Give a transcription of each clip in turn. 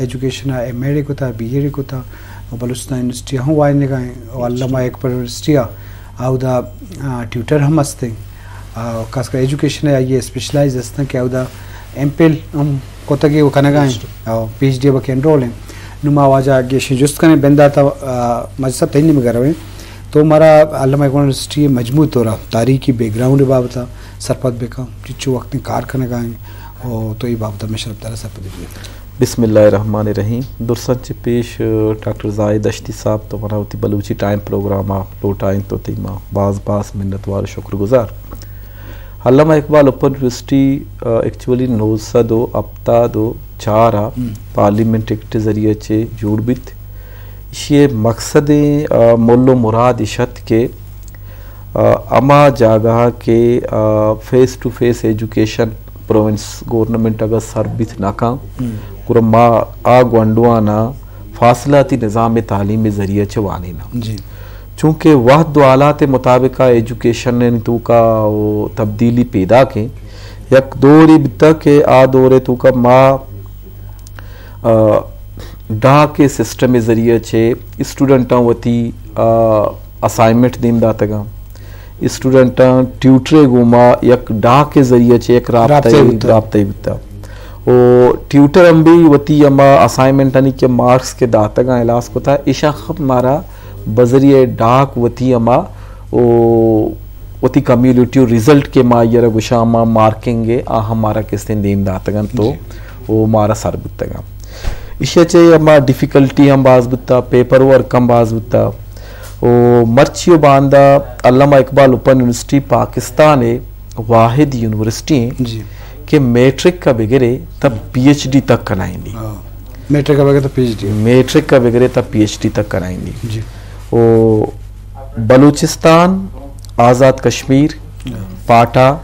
ایجوکیشن ءَ M Ed ءَ کتا، بی ایڈ ءَ کتا، و بلوچستان یونیورسٹی ءَ ہم وانگا ایں، و علامہ اقبال یونیورسٹی ءَ آودا، آ، ٹیوٹر ہم ہستیں۔ آ، خاص کر ایجوکیشن ءَ آئی ءِ اسپیشلائز ہستاں کہ آودا ایم فل ہم کتگے و کنگا ایں، آ، پی ایچ ڈی ءَ بلکہ انرول ایں۔ نوں ما واجہ ءَ گیشیں جست کنیں، بندات ءَ، آ، ماجد صاحب تئی نیمگ ءَ رویں۔ تو مارا علامہ اقبال یونیورسٹی ءِ مجموعی طور ءَ تاریخی بیک گراؤنڈ ءِ بابت ءَ سرپد بکن، چنچو وقت کار کنگا ایں، و تو اے بابت ءَ مئے شرپدار ءَ سرپدی بدے۔ بسم اللہ الرحمن الرحیم۔ درساں چہ پیش، ڈاکٹر زاہد دشتی صاحب، تو منا وتی بلوچی ٹائم پروگرام ءَ لوٹائینت، تو تئی ما باز باز منتوار و شکر گزار۔ علامہ اقبال اوپن یونیورسٹی، آ، ایکچولی نو سد و ہپتاد و چار ءَ ہم۔ پارلیمنٹ ایکٹ ءِ ذریعہ چہ جوڑ بیت۔ ایشی ءِ مقصد ایں، آ، مول و مراد اش ات کہ، آ، ہما جاگہ کہ، آ، face to face education province government اگاں سر بیت نہ کن، ہم۔ گڑا ما آ گونڈواناں فاصلاتی نظام تعلیم ءِ ذریعہ چہ وانیناں۔ جی۔ چونکہ وہد و حالات ءِ مطابق ءَ ایجوکیشن ءِ توکا و تبدیلی پیداک ایں۔ یک دورے بیتگ کہ آ دور ءِ توکا ما، آ، ڈاک ءِ سسٹم ءِ ذریعہ چہ اسٹوڈنٹاں وتی، آ، اسائنمنٹ دیم داتگاں۔ اسٹوڈنٹاں ٹیوٹر ءِ گوما یک ڈاک ءِ ذریعہ چہ یک رابطہ رابطہ بوتگ۔ رابطہ بوتگ۔ و ٹیوٹر ہم بھی وتی ہما اسائنمنٹانی کہ مارکس کہ داتگاں، الاس کتا، ایشاں ہم مارا بذریعہ ڈاک وتی ہما و وتی کمیونٹی و رزلٹ کہ ما آئی ءَ را گوشاں ہما مارکنگ ءِ، آ ہم مارا کستیں دیم داتگ انت تو جی۔ و مارا سر بوتگ انت۔ ایشی ءَ چہ ہما ڈیفیکلٹی ہم باز بوتا، پیپر ورک ہم باز بوتا۔ و مرچی و باندا علامہ اقبال اوپن یونیورسٹی پاکستان ءِ واحد یونیورسٹی ایں جی۔ کہ میٹرک ءَ بگرے تا پی ایچ ڈی تک کنائینی۔ ہاں۔ میٹرک ءَ بگرے تا پی ایچ ڈی۔ میٹرک ءَ بگرے تا پی ایچ ڈی تک کنائینی۔ جی۔ و بلوچستان، آزاد کشمیر، ہاں۔ پاٹا،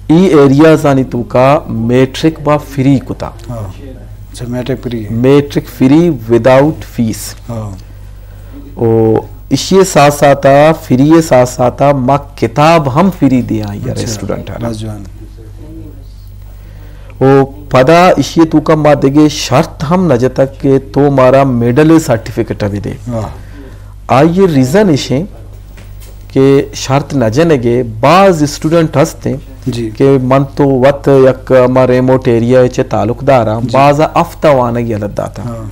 ای ایریازانی توکا میٹرک با فری کتا۔ ہاں۔ اچھا، میٹرک فری ہے۔ Matric free without fee. ہاں۔ و ایشی ساتھ ساتھ، فری ساتھ ساتھ ما کتاب ہم فری دیاں یار اچھا، اسٹوڈنٹ ءَ را۔ بس جوان۔ و پدا ایشی توکا ما دگہ شرط ہم نہ جتگ کہ تو مارا میڈل سرٹیفکیٹ بھی دے۔ واہ۔ آئی ریزن ایشیں کہ شرط نہ جنگے، باز اسٹوڈنٹ ہستیں جی۔ کہ من تو وت یک ہما ریموٹ ایریا چہ تعلق داراں، جی۔ باز ہفتہ وانگ یلہ داتا۔ ہاں۔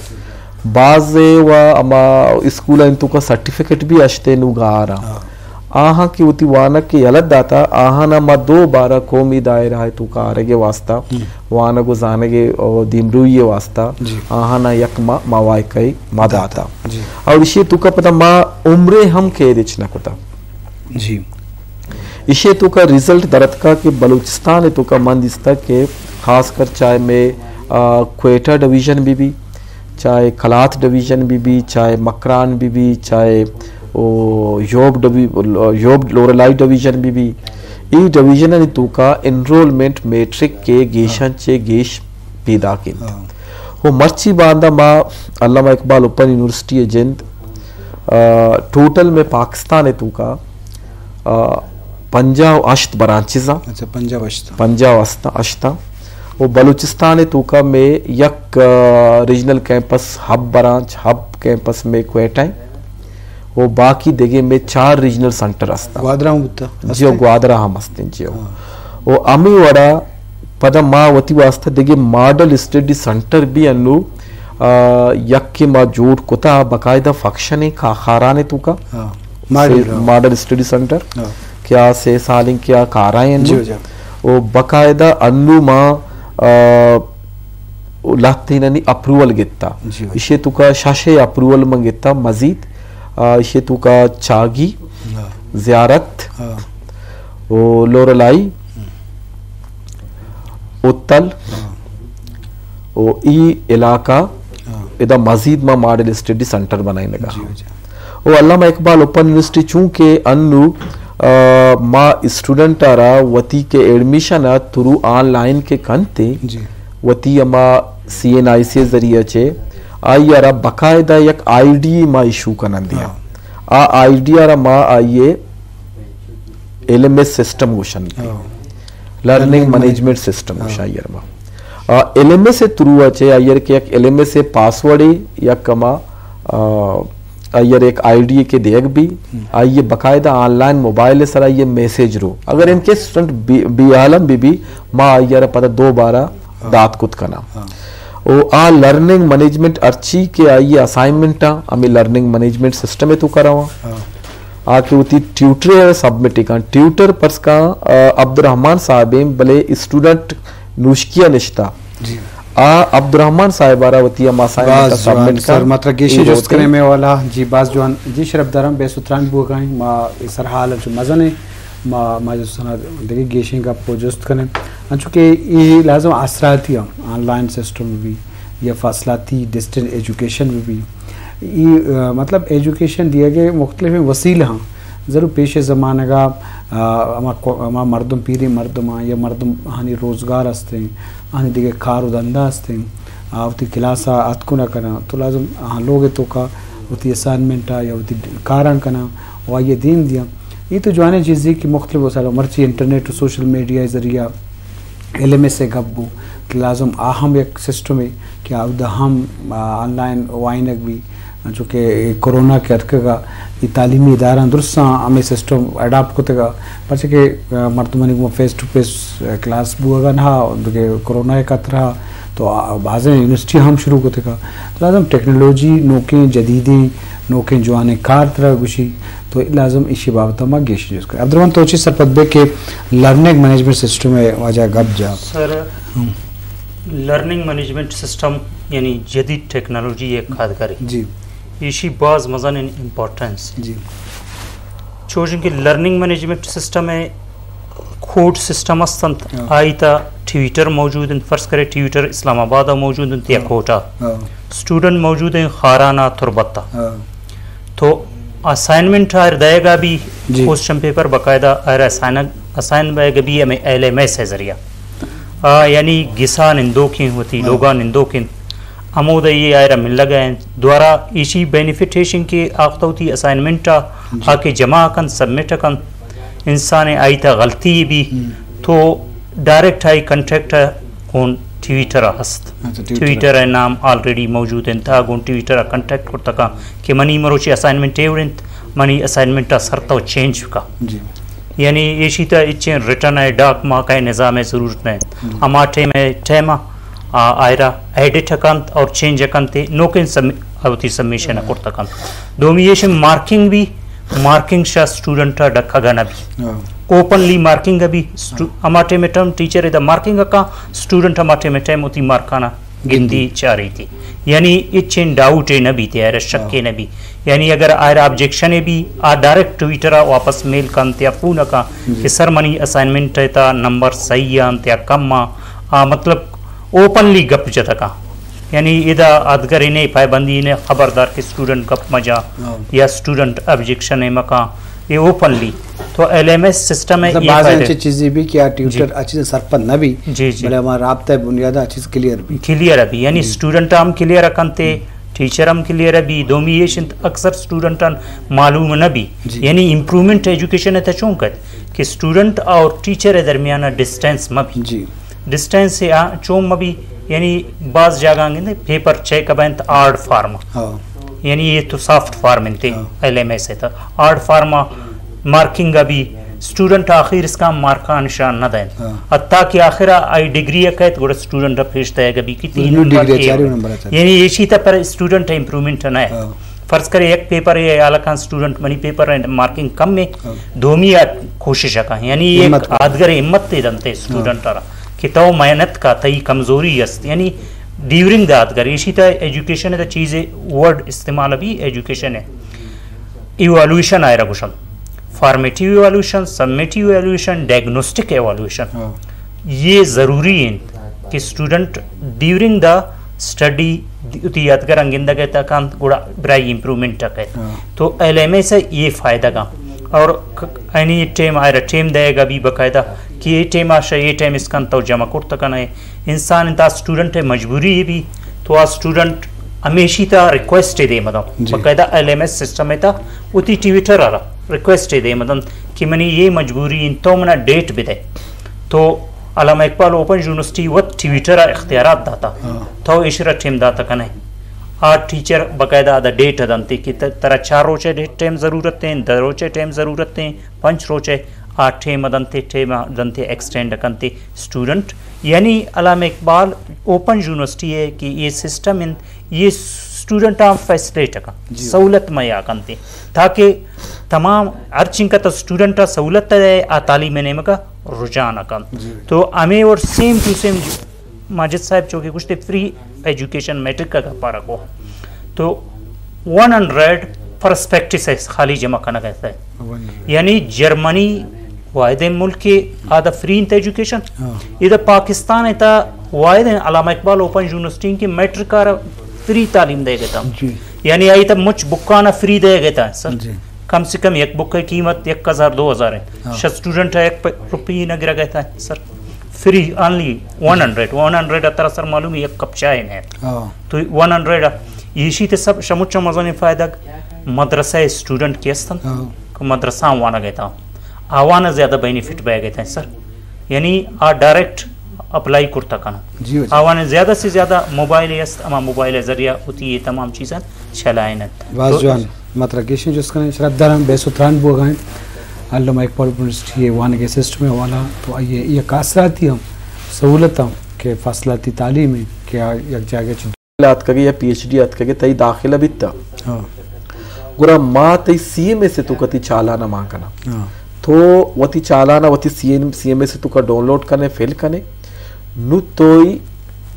باز و ہما اسکول انتو کا سرٹیفکیٹ بھی اشتے نو گارا۔ ہاں۔ آہاں کہ وتی وانگ کہ یلہ داتا، آہاں ما دوبارہ قومی دائرہ تو کارگ واسطہ، ہم۔ وانگ و زانگ و دیمروئی واسطہ، جی۔ آہاں یک ما مواقع ما داتا۔ جی۔ اور ایشی توکا پدا ما عمرے ہم قید اچ نہ کتا۔ جی۔ ایشی توکا رزلٹ درتکا کہ بلوچستان توکا من دیستا کہ خاص کر چاہے میں، آ، کوئٹہ ڈویژن بھی بھی، چاہے کلات ڈویژن بھی بھی، چاہے مکران بھی بھی، چاہے او یوب ڈوی-، یوب لوریلائی ڈویژن بھی بھی، ای ڈویژن توکا انرولمنٹ میٹرک کے گیشاں ہاں۔ چے گیش پیدا کیت۔ ہاں۔ و مرچی باندا ما علامہ اقبال اوپن یونیورسٹی جند، آ، ٹوٹل میں پاکستان توکا، آ، پنجاہ و ہشت برانچز آں۔ اچھا، پنجاہ و ہشت۔ پنجاہ و ہشت، ہشت آں۔ و بلوچستان توکا میں یک، آ، regional campus Hub branch, Hub campus میں کوئٹہ ہیں۔ و باقی دگے میں چار ریجنل سنٹر ہستاں۔ گوادر ہم بوتا؟ جی، ہستیں؟ گوادر ہم ہستیں، جی۔ ہاں۔ و ہمیں وڑا پدا ما وتی واسطہ دگہ ماڈل اسٹڈی سنٹر بھی انو، آ، یک کہ ما جوڑ کتا باقاعدہ فنکشن کا-، کاران توکا۔ ہاں۔ ماڈل، سے-، ہاں۔ Model study centre. ہاں۔ کیا سے سالیں کیا کارائیں انو۔ جی، جی۔ و باقاعدہ انو ما، آ، لہتینانی اپروول گتا۔ جی۔ ایشی توکا شش اپروول من گتا مزید۔ آ، ایشی توکا چاگی، ہاں۔ زیارت، ہاں۔ و لوریلائی، ہم۔ اوتل، ہاں۔ و ای علاقہ، ہاں۔ ادا مزید ما ماڈل اسٹڈی سنٹر بنائینگا۔ جی، جی۔ و علامہ اقبال اوپن یونیورسٹی چونکہ انو، آ، ما اسٹوڈنٹ آرا وتی کے ایڈمیشن ء تھرو آن لائن کے کنتے، جی۔ وتی اما سی این آئی سی ذریعہ چے، آئی آرا باقاعدہ یک آئی ڈی ما ایشو کنندے۔ ہاں۔ آ آئی ڈی آرا ما آئیے ایل ایم ایس سسٹم گوشن۔ ہاں۔ لرننگ لرننگ مینجمنٹ سسٹم، ہاں۔ گوشن آئی آرا ما۔ ایل ایم ایس ءِ تھرو ءَ چہ آئی ءَ کہ یک ایل ایم ایس ءِ پاسورڈے، یک ہما، آ، آئی ءَ یک آئی ڈی کہ دیگ بی، آئی ءَ باقاعدہ آن لائن موبائل ءِ سرا آئی ءَ میسج رو۔ اگر ان کے اسٹوڈنٹ بے، بے عالم بی بی، ما آئی ءَ را پدا دوبارہ دات کت کناں۔ او آ لرننگ مینجمنٹ ہرچی کہ آئی ءِ اسائنمنٹ آں، ہمیں لرننگ مینجمنٹ سسٹم ءِ توکا رواں۔ آ کہ وتی ٹیوٹر ءَ سبمٹ کن، ٹیوٹر پرس کن، آ، عبدالرحمن صاحب ایں، بلے اسٹوڈنٹ نوشکی ءَ نشتہ۔ آ عبدالرحمن صاحب ءَ را وتی ہما اسائنمنٹ سبمٹ کن۔ ما ترا گیشیں جست کنیں مئے والا۔ جی، باز جوان۔ جی، شرپ داراں، بے ستران بوگا ایں۔ ما اے سرحال چو مزن ایں۔ ما، ما جستاں دگہ گیشیں گپ و جست کنیں۔ انچو کہ اے لازم آسراتی ہم آن لائن سسٹم بی یا فاصلاتی ڈسٹنس ایجوکیشن بی۔ ای، آ، مطلب ایجوکیشن دیگے مختلف وسیلہ ہاں۔ ضرور پیش زمانگا، آ، ہما کو-، ہما مردم، پیریں مردم ہاں یا مردم آنی روزگار ہستیں، آنی دیگہ کار و دندہ ہستیں، آ، وتی کلاس آ اتکو نہ کناں، تو لازم آ لوگ توکا وتی اسائنمنٹ آ یا وتی کاراں کناں و آئی دیم دیاں۔ یہ تو جوانیں چیزے کہ مختلف وسائل، مرچی انٹرنیٹ و سوشل میڈیا ذریعہ ایل ایم ایس ءِ گپ بو، کہ لازم آ ہم یک سسٹمے کہ اودا ہم، آ، آن لائن وائنگ بی، انچو کہ اے کرونا کہ اتکگا، اے تعلیمی ادارہاں درستاں ہمے سسٹم اڈاپٹ کتگا، پرچہ کہ، آ، مردمانی گوما فیس ٹو فیس، آ، کلاس بوگا نہ، دگہ کرونا ءِ خطرہ، تو آ، بازیں یونیورسٹی ہم شروع کتگا۔ تو لازم ٹیکنالوجی نوکیں جدیدیں نوکیں جوانیں کار ترا گوشی، تو لازم ایشی بابت ما گیش جست کنیں۔ عبدالرحمن تو چی سرپد بے کہ لرننگ مینجمنٹ سسٹم ءِ واجہ گپ جا؟ سر، لرننگ مینجمنٹ سسٹم یعنی جدید ٹیکنالوجی ءِ کارگری۔ جی۔ ایشی باز مزن امپورٹنس۔ جی۔ چوشیں کہ لرننگ مینجمنٹ سسٹم ءِ کوڈ سسٹم است انت، آئی تا ٹیوٹر موجود انت، فرض کرے ٹیوٹر اسلام آباد ءَ موجود انت یا کوئٹہ۔ اسٹوڈنٹ موجود ہیں خاران ءَ، تربت ءَ۔ تو اسائنمنٹ آئر دئیگا بی، جی۔ کوسچن پیپر باقاعدہ آئر اسائن، اسائن بئیگا بی ہمیں ایل ایم ایس ءِ ذریعہ۔ آ، یعنی گسا نندوکیں وتی لوگا نندوکیں۔ ہمودا یہ آئرا ملگا ہیں۔ دوارا ایشی بینیفٹ ایشیں کہ آختا وتی اسائنمنٹ آ، آ کہ جمع کن، سبمٹ کن، انسان آئی تا غلطی بی، تو ڈائریکٹ آئی کانٹیکٹ گون ٹویٹر ہست۔ ٹویٹر ءِ نام آلریڈی موجود انت، آ گون ٹویٹر ءَ کانٹیکٹ کرتکا کہ منی مروچی اسائنمنٹ اے وڑ انت، منی اسائنمنٹ ءَ سر تو چینج کا۔ جی۔ یعنی ایشی تا اچیں ریٹن ءِ ڈاک ماک ءِ نظام ءِ ضرورت نہ انت۔ ہما ٹائم ءِ ٹائم ءَ آ، آئرا ایڈٹ کنت اور چینج کنت، نوکیں سب-، وتی سبمیشن کرت کنت۔ دومی ایش مارکنگ بی، مارکنگ شا اسٹوڈنٹ ڈکھگا نہ بی۔ اوپنلی مارکنگ بی، اسٹو-، ہما ٹائم ٹائم ٹیچر ادا مارکنگ کا، اسٹوڈنٹ ہما ٹائم ٹائم وتی مارکانا گندی چاری تھی۔ یعنی اچیں ڈاؤٹ نہ بی تھی، آئرا شک نہ بی۔ یعنی اگر آئرا آبجیکشن بی، آ ڈائریکٹ ٹویٹر واپس میل کنت یا فون کا کہ سر منی اسائنمنٹ تا نمبر صحیح انت یا کم آ، آ مطلب اوپنلی گپ جتکا۔ یعنی ادا ادگرے نے پائبندی نے خبردار کہ اسٹوڈنٹ گپ مجا یا اسٹوڈنٹ آبجیکشن مکا، یہ اوپنلی۔ تو ایل ایم ایس سسٹم ہے، مطلب یہ بعض فائدہ۔ اچھی چیزیں بھی کہ آ ٹیوٹر اچھی سے سرپد نہ بھی، جی، جی۔ بلے ہمارا رابطہ بنیاد آ چیز کلیئر بھی۔ کلیئر بھی، یعنی اسٹوڈنٹ ہم کلیئر کنتے، ٹیچر ہم کلیئر بھی، دومی یہ شنت اکثر اسٹوڈنٹ معلوم نہ بھی۔ جی۔ یعنی امپروومنٹ ایجوکیشن ہے تو چون کت کہ اسٹوڈنٹ اور ٹیچر درمیان ڈسٹینس مہ بھی۔ جی۔ ڈسٹینس آ چون مہ بھی، یعنی بعض جاگہ گندے پیپر چیک بنت آرڈ فارم۔ یعنی یہ تو سافٹ فارم انتے، ایل ایم ایس ہے تو آرڈ فارم مارکنگ ابھی اسٹوڈنٹ آخر اس کا مارکاں نشان نہ دیں۔ حتیٰ کہ آخر آئی ڈگری کہت گوڑا اسٹوڈنٹ پیش دے گا بھی کتنی نمبر ڈگری ہے۔ یعنی اسی طرح پر اسٹوڈنٹ امپروومنٹ نہ ہے۔ فرض کرے یک پیپر ہے، حالانکہ اسٹوڈنٹ منی پیپر ہے، مارکنگ کم ہے، دومی آ کوشش کا، یعنی ایک آدگر ہمت دے دنتے اسٹوڈنٹ را کہ تو محنت کا، تئی کمزوری است، یعنی ڈیورنگ دا آدگر، اسی طرح ایجوکیشن دا چیز ورڈ استعمال بھی ایجوکیشن ہے۔ ایوالویشن آئرا گوشن، فارمیٹیو ایوالویشن، سمیٹیو ایوالویشن، ڈائگنوسٹک ایوالویشن۔ یہ ضروری انت کہ اسٹوڈنٹ ڈیورنگ دا اسٹڈی وتی یادگاراں گندگ ء تاکہ انت گڑا برائی امپروومنٹ ء کئیت۔ تو ایل ایم ایس ء یہ فائدہ گاں اور اینی ٹائم آئرا ٹائم دئیگ ء بھی باقاعدہ کہ یہ ٹائم آ شہ یہ ٹائم اسکان تو جمع کرت کنئے۔ انسان انت آ اسٹوڈنٹ ء مجبوری بھی تو آ اسٹوڈنٹ ہمیشی تا ریکویسٹ دے مدام باقاعدہ ایل ایم ایس سسٹم ء تا وتی ٹویٹر ء را ریکویسٹ دے مدام کہ منی یہ مجبوری انت تو منا ڈیٹ بدے۔ تو علامہ اقبال اوپن یونیورسٹی وت ٹویٹر ءَ اختیارات داتا۔ ہاں۔ تو ایشرا ٹیم داتا کنے۔ آ ٹیچر باقاعدہ ادا ڈیٹ دنتے کہ ت-، ترا چار روچے ڈیٹ ٹائم ضرورت ہیں، دہ روچے ٹائم ضرورت ہیں، پنچ روچے آ ٹیم دنتے، ٹیم دنتے ایکسٹینڈ کنتے اسٹوڈنٹ۔ یعنی علامہ اقبال اوپن یونیورسٹی ہے کہ یہ سسٹم ان، یہ اسٹوڈنٹ آ فیسلیٹ کن، جی۔ سہولت مہیا کنتے، تاکہ تمام ہر چنکا تو اسٹوڈنٹ آ سہولت ہے، آ تعلیم نیمگا رجحان کن۔ جی۔ تو ہمیں اور سیم ٹو سیم ماجد صاحب چونکہ گوشتے فری ایجوکیشن میٹرک کا پارا کو، تو ون ہنڈریڈ پرسپیکٹس ہے خالی جمع کنگ ہے۔ One hundred. یعنی جرمنی واحد ملک کے آدھا فری انت ایجوکیشن۔ ہاں۔ ادھر پاکستان ہے تا واحد ہیں علامہ اقبال اوپن یونیورسٹی کے میٹرک کا فری تعلیم دے گئے تھا۔ جی۔ یعنی آئی تا مچ بکانا فری دے گئے تھا سر۔ جی۔ کم سے کم یک بک کی قیمت یک ہزار، دو ہزار ہے۔ ہاں۔ شش اسٹوڈنٹ ہے، یک پ-، روپی نہ گرا گئے تھا sir. Free only one hundred, one hundred اترا سر معلوم ہے یک کپ چائے نے۔ ہاں۔ تو ون ہنڈریڈ ایشی تے سب شموچا مزن فائدہ مدرسہ اسٹوڈنٹ کے استن، ہاں۔ کہ مدرسہ وانگ ءَ تاں آوان زیادہ بینیفٹ بہ گئے تھے سر۔ یعنی آ ڈائریکٹ اپلائی کرتا کنو۔ جی، جی۔ آوان زیادہ سے زیادہ موبائل است، اما موبائل ذریعہ ہوتی یہ تمام چیزیں چلائیں۔ باز تو جوان۔ مطلب گیشیں جست کنیں، شرف دارم بے ستران بوگائیں۔ علامہ اقبال یونیورسٹی وانگے سسٹم والا تو آئیے یہ کاسراتی ہم سہولت ہم کہ فاصلاتی تعلیم ہے کہ آ یک جاگہ چ اتکگے یا پی ایچ ڈی اتکگے، تئی داخلہ بیتا۔ ہاں۔ گڑا ما تئی سی ایم ایس ءِ توکا تئی چالان ءَ مان کناں۔ ہاں۔ تو وتی چالان ءَ وتی C M, C M S ءِ توکا ڈاؤن لوڈ کنے، فل کنے۔ نو توئی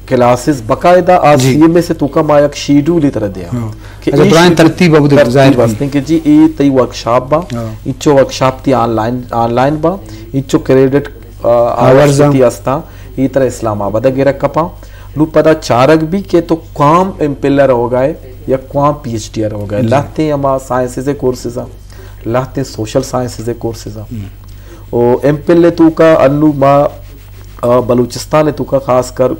کلاسز باقاعدہ آ جی۔ سی ایم ایس ءِ توکا ما یک شیڈول ءِ طرح دیاں۔ ہاں۔ کہ اچھا، اے درائیں شیڈول ترتیب ابو دے ظاہر ترتیب بھی۔ ہستیں کہ جی اے تئی ورکشاپ با، ہاں۔ انچو ورکشاپ تی آن لائن، آن لائن با، انچو کریڈٹ، آ، آورز آورز ہاں۔ تی ہستاں، اے طرح اسلام آباد ءَ گرک کپاں۔ نو پدا چارگ بی کہ تو کام ایم فل ءَ روگا ئے یا کام پی ایچ ڈی ءَ روگا ئے۔ جی۔ لہتیں ہما سائنسز ءِ کورسز آں، لہتیں سوشل سائنسز ءِ کورسز آں۔ ہم۔ او ایم فل ءِ توکا انو ما، آ، بلوچستان ءِ توکا خاص کر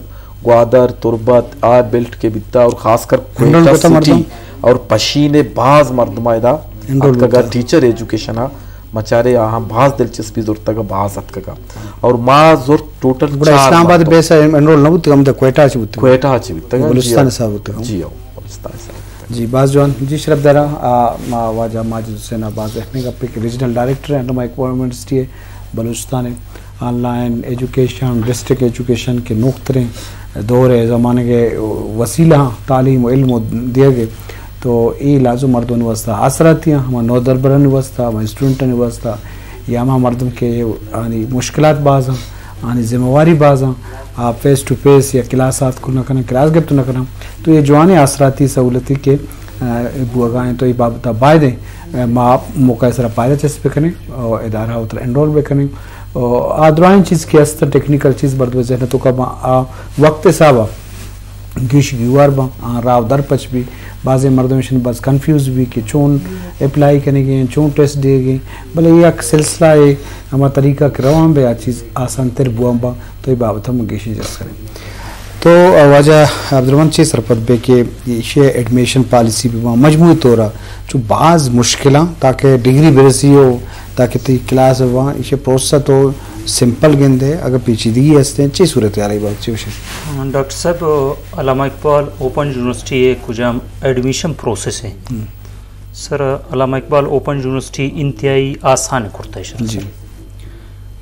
گوادر، تربت، آ بیلٹ کے بیتا اور خاص کر انرول کوئٹہ کتا سٹی مردم؟ اور پشین ءِ باز مردم ادا انرول اتکگا کتا۔ ٹیچر ایجوکیشن ءَ مچارے آہاں باز دلچسپی زرتگ ءُ باز اتکگ ءَ۔ اور ما زرت ٹوٹل گڑا چار اسلام آباد مردم۔ بیس ءَ انرول نہ بوتگ، ہم کوئٹہ ءَ چہ بوتگ۔ کوئٹہ ءَ چہ بوتگ، جی، بلوچستان ہاں۔ ءِ حساب بوتگ۔ جی، ہاں، بلوچستان ءِ حساب بوتگ۔ جی، باز جوان۔ جی، شرف دارا، آ، ما واجہ ماجد حسین ءَ باز اہمیں گپے کہ ریجنل ڈائریکٹر ہیں علامہ اقبال یونیورسٹی بلوچستان ءِ on line education, district education کے نوختریں دور ءِ زمانگ ءِ وسیلہ ہاں، تعلیم و علم و دیگ ءِ تو اے لازم مردمانی واسطہ آسراتی آں، ہما نودربرانی واسطہ، ہما اسٹوڈنٹانی واسطہ، یا ہما مردم کہ آنی مشکلات باز آں، آنی ذمہ واری باز آں، آ فیس ٹو فیس یا کلاس آتک نہ کنن، کلاس گپت نہ کنن، تو اے جوانیں آسراتی سہولتی کہ، آ، بوگا ہیں، تو اے بابت ءَ باید ہیں، آ، ما موقع ءِ سرا پائدہ چست بکنیں اور ادارہ ءَ وترا انرول بکنیں اور آ درائیں چیز کہ است ٹیکنیکل چیز مردم ذہن ءِ توکا با، آ وقت ءِ حساب ءَ گیش گیوار باں، آ، راہ در پچ بی، بازیں مردم ایشن باز کنفیوز بی کہ چون اپلائی کنگی ہیں، چون ٹیسٹ دیگی ہیں، بلے اے یک سلسلہ ہے، ہما طریقہ کہ روان بے آ چیز آسان تر بوان باں، تو اے بابت ہم گیشیں جست کریں۔ تو، آ، واجہ عبدالرحمن چے سرپد بے کہ ایشی ایڈمیشن پالیسی بی باں مجموعی طور چو باز مشکلاں تاکہ ڈگری برسی ہو تاکہ تئی کلاس بباں، ایشی پروسیس ءَ تو سمپل گندے، اگر پیچیدگی ہستیں، چی صورتحال ءِ بابت چی گوشے؟ ڈاکٹر صاحب، علامہ اقبال اوپن یونیورسٹی ءِ کجام ایڈمیشن پروسیس ہے؟ ہم۔ سر، علامہ اقبال اوپن یونیورسٹی انتہائی آسان کرتا ہے، شر جی۔ سر۔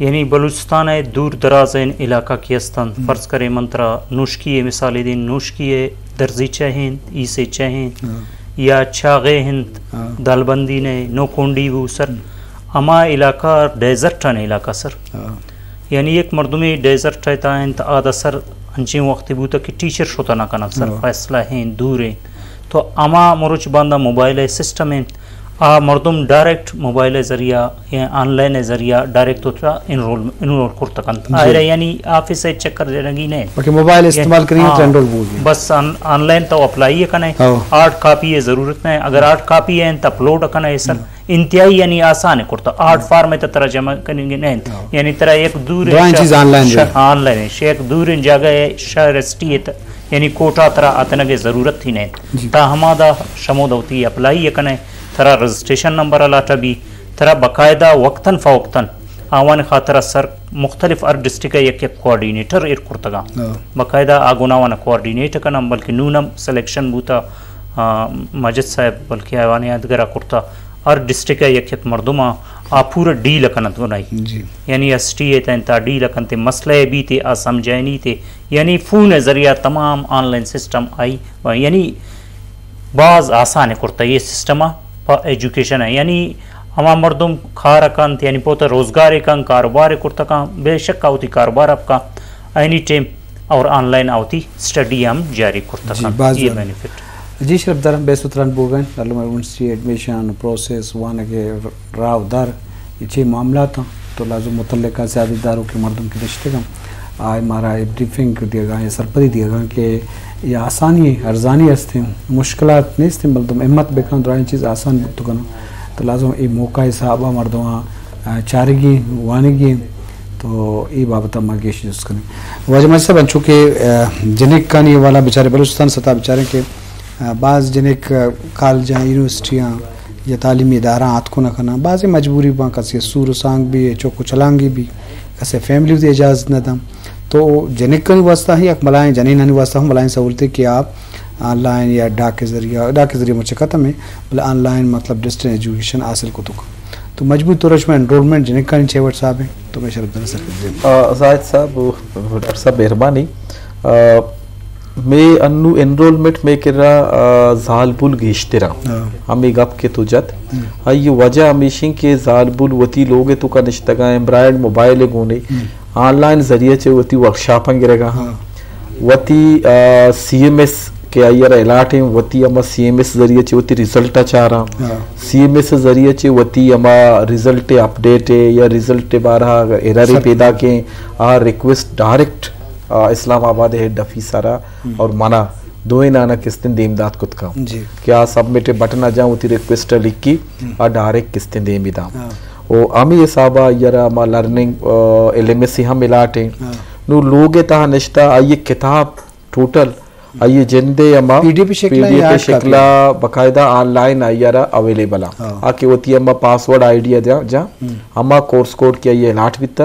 یعنی بلوچستان ءِ دور دراز ءِ علاقہ کہ استنت، ہم۔ فرض کرے من ترا نوشکی ءِ مثالے دیں، نوشکی ءِ درزی چہ انت، ایسے چہ انت، ہاں۔ یا چاغے انت، ہاں۔ دالبندی نے، نوکونڈی بو سر۔ ہم۔ ہما علاقہ ڈیزرٹ آنے علاقہ سر۔ ہاں۔ یعنی یک مردمے ڈیزرٹ ءِ تہا انت، آدا سر انچیں وقتے بوتگ کہ ٹیچر شتا نہ کننت سر، ہاں۔ فاصلہ انت، دور انت۔ تو ہما مروچ باندا موبائل ءِ سسٹم انت، آ مردم ڈائریکٹ موبائل ءِ ذریعہ یا آن لائن ءِ ذریعہ ڈائریکٹ وترا انرول، انرول کرت کنت۔ جی۔ آئرا یعنی آفس ءَ چکر دیگی نہ انت۔ بلکہ موبائل یعنی استعمال کریں تو ہاں، انرول بوگی۔ بس آن، آن لائن تو اپلائی کنے، ہاں۔ ہارڈ کاپی ءِ ضرورت نہ انت۔ اگر ہارڈ کاپی انت تو اپلوڈ کنے سر۔ ہاں۔ انتہائی یعنی آسان کرتا۔ ہارڈ ہاں۔ فارم ءَ تو ترا جمع کنگی نہ انت۔ ہاں۔ یعنی ترا یک دور درائیں چیز آن لائن شہ-، بی۔ آن لائن شہ یک دوریں جاگہ ءَ شہر ءِ سٹی ءَ ت-، یعنی کوٹہ ءَ ترا اتنگ ءِ ضرورت ہی نہ انت۔ جی۔ تا ہمادا شمودا وتی اپلائی کنے، ترا رجسٹریشن نمبر الاٹ بی، ترا باقاعدہ وقتاً فوقتاً آوان خاطر سر مختلف ہر ڈسٹرکٹ یک یک کوآرڈینیٹر ایر کرتگاں۔ باقاعدہ آ گناوان کوآرڈینیٹ کناں، بلکہ نون ہم سلیکشن بوتا، آ، مجد صاحب بلکہ آوان یادگرا کرتا، ہر ڈسٹرکٹ یک یک مردم آ، آ پورا ڈیل کنت گنائی۔ یعنی ایس ٹی اے تین تا ڈیل کنتے، مسئلہ بیتے آ سمجھائنی تے، یعنی فون ذریعہ تمام آن لائن سسٹم آئی، یعنی باز آسان کرتا یہ سسٹم پہ ایجوکیشن ہے۔ یعنی ہما مردم کار کنت، یعنی پوتا روزگار کن، کاروبار کرتا کن، بے شک آوتی کاروبار اپ کن اینی ٹائم، اور آن لائن آوتی اسٹڈی ہم جاری کرتا کن۔ یہ بینیفٹ۔ جی شرف دارم، بے ستران بوگن، علامہ یونیورسٹی ایڈمیشن پروسیس، وانگے راہ و در، یہ چی معاملات ہیں تو لازم متعلقہ سیادت داروں کے مردم کی دشتگم آئے مارا بریفنگ دیگا یا سرپدی دیگا کہ یہ آسانی ارزانی ہستیں، مشکلات نیستیں، مردم ہمت بکن، درائیں چیز آسان بوت کنن۔ تو لازم اے موقع حسابا مردماں، آ، چارگی، وانگی، تو اے بابت ما گیش جست کنیں۔ واجہ مجید صاحب، انچو کہ، آ، جنکانی حوالہ بچارے بلوچستان سطح بچاریں کہ، آ، بعض جنک، آ، کالجاں، یونیورسٹیاں یا تعلیمی اداراں آتکو نہ کناں، بعض مجبوری باں، کسی سور و سانگ بھی، چوک و چلانگی بھی، کسی فیملی بھی اجازت نہ داں۔ تو جنکانی واسطہ ہی یک بلائیں، جنینانی واسطہ ہم بلائیں سہولتے کہ آپ آن لائن یا ڈاک کے ذریعہ، ڈاک کے ذریعہ مچ ختم ہے، بلے آن لائن مطلب ڈسٹنس ایجوکیشن حاصل کتو کن۔ تو مجبوری طور شما انرولمنٹ جنکانی چے وٹ صاحب ہیں، تو میں شرف دن سر۔ آ، زاہد صاحب، ڈاکٹر صاحب مہربانی۔ آ، میں انو انرولمنٹ میں کرا، آ، زالبول گیشترا۔ ہمیں گپ کے تو جت۔ آئی وجہ ہمیشیں کہ زالبول وتی لوگ تو کا نشتگا، ایمبرائڈ موبائل گونے۔ آن لائن ذریعہ چہ وتی ورکشاپاں گرگا ہاں۔ وتی، آ، سی ایم ایس کہ آئی را الاٹ ہیں، وتی ہما سی ایم ایس ذریعہ چہ وتی رزلٹ چاراں۔ سی ایم ایس ذریعہ چہ وتی ہما رزلٹ اپڈیٹ ہے یا رزلٹ بارہ ایرر پیدا کے، آ ریکویسٹ ڈائریکٹ، آ، اسلام آباد ہیڈ آفیسر اور منا دوئیں نانا کستیں دیم دات کت کن۔ کہ آ سبمٹ بٹن جاں وتی ریکویسٹ لکھی، آ ڈائریکٹ کستیں دیم داں۔ و ہمے حسابا آئی را ما لرننگ، آ، ایل ایم ایس ہم الاٹ ہیں۔ نو لوگ تہا نشتا آئی کتاب ٹوٹل، آئی جندے ہما پی ڈی ایف شکل پی ڈی ایف یا ہارڈ کاپی؟ شکلا باقاعدہ آن لائن آئی را اویلیبل آ۔ آ کہ وتی ہما پاسورڈ آئی ڈی دیا جا، ہما کورس کوڈ کہ آئی الاٹ بیتا،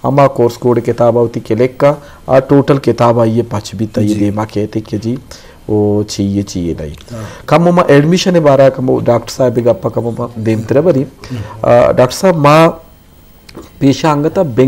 ہما کورس کوڈ کتاب وتی کلک کا، آ ٹوٹل کتاب آئی پچ بیتا، یہ دیما کہتے کہ جی، او چیئے، چیئے نہیں۔ کم ما ایڈمیشن بارا کم ڈاکٹر صاحب گپا کم ما دیمتر بری۔ آ، ڈاکٹر صاحب، ما پیشا انگتا بنگ